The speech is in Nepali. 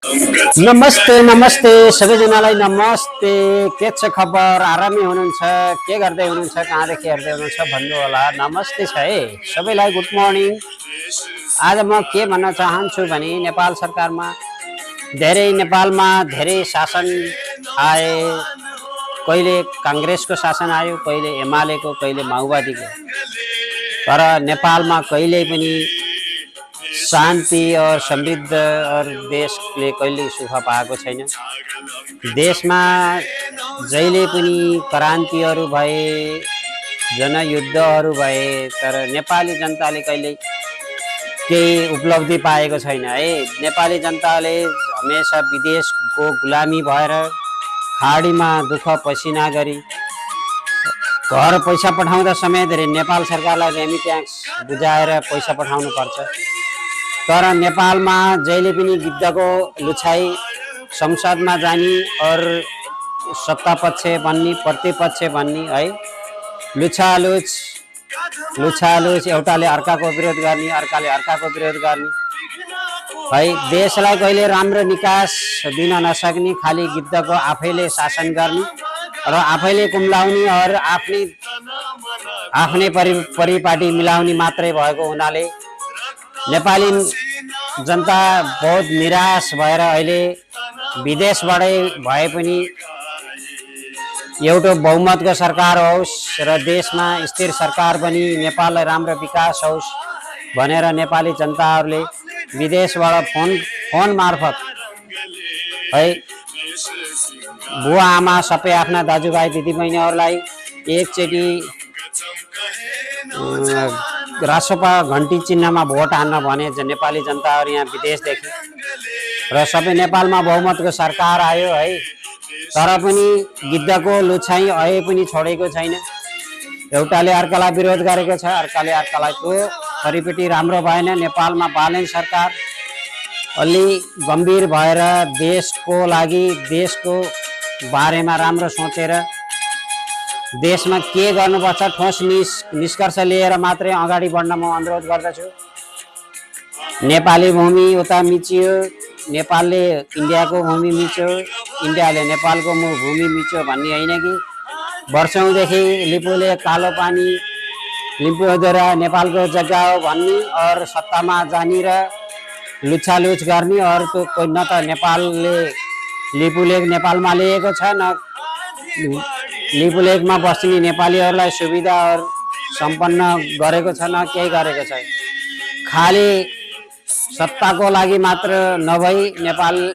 नमस्ते नमस्ते सबैजनालाई नमस्ते। के छ खबर? आरामै हुनुहुन्छ? के गर्दै हुनुहुन्छ? कहाँदेखि हेर्दै हुनुहुन्छ भन्नु होला। नमस्ते छ है सबैलाई। Good morning. आज म के भन्न चाहन्छु भने नेपालमा धेरै शासन आए। कहिले काङ्ग्रेसको शासन आयो, कहिले एमालेको, कहिले माओवादीको। तर नेपालमा कहिले पनि शान्ति और समृद्ध और देशले कहिले सुख पाएको छैन। देशमा जहिले पनि क्रान्तिहरू भए, जनयुद्धहरू भए, तर नेपाली जनताले कहिले केही उपलब्धि पाएको छैन है। नेपाली जनताले हमेसा विदेशको गुलामी भएर खाडीमा दुःख पसिना गरी घर पैसा पठाउँदा समेत नेपाल सरकारलाई रेमिट्याक्स बुझाएर पैसा पठाउनु पर्छ। तर नेपालमा जहिले पनि गिद्धको लुछाई संसदमा जाने और सत्ता पक्ष बन्ने, प्रतिपक्ष बन्ने है। लुछालुछ एउटाले अर्काको विरोध गर्ने, अर्काले अर्काको विरोध गर्ने है। देशलाई कहिले राम्रो निकास दिन नसक्ने, खाली गिद्धको आफैले शासन गर्ने र आफैले कुम्लाउने और आफ्नै परिपाटी मिलाउने मात्रै भएको हुनाले नेपाली जनता बहुत निराश भएर अहिले विदेशबाटै भए पनि एउटा बहुमतको सरकार होस् र देशमा स्थिर सरकार बनी नेपाललाई राम्रो विकास होस् भनेर नेपाली जनताहरूले विदेशबाट फोन मार्फत है बुवा आमा सबै आफ्ना दाजुभाइ दिदीबहिनीहरूलाई एकचोटि रासोपा घन्टी चिन्हमा भोट हान्न भने नेपाली जनताहरू यहाँ विदेशदेखि र सबै नेपालमा बहुमतको सरकार आयो है। तर पनि गिद्धको लुछाई अहिले पनि छोडेको छैन। एउटाले अर्कालाई विरोध गरेको छ, अर्काले अर्कालाई। त्यो परिपेटी राम्रो भएन। नेपालमा बालन सरकार अलि गम्भीर भएर देशको लागि, देशको बारेमा राम्रो सोचेर देशमा के गर्नुपर्छ ठोस निष्कर्ष लिएर मात्रै अगाडि बढ्न म अनुरोध गर्दछु। नेपाली भूमि उता मिच्यो, नेपालले इन्डियाको भूमि मिच्यो, इन्डियाले नेपालको भूमि मिच्यो भन्ने होइन कि वर्षौँदेखि लिपुले कालो पानी लिम्पुद्वारा नेपालको जग्गा हो भन्ने और सत्तामा जाने र लुछालुछ गर्ने और त्यो न त नेपालले लिपुलेख नेपालमा लिएको छ, न लिपुलेखमा बस्ने नेपालीहरूलाई सुविधा और सम्पन्न गरेको छ, न केही गरेको छ। खाली सत्ताको लागि मात्र नभई नेपाल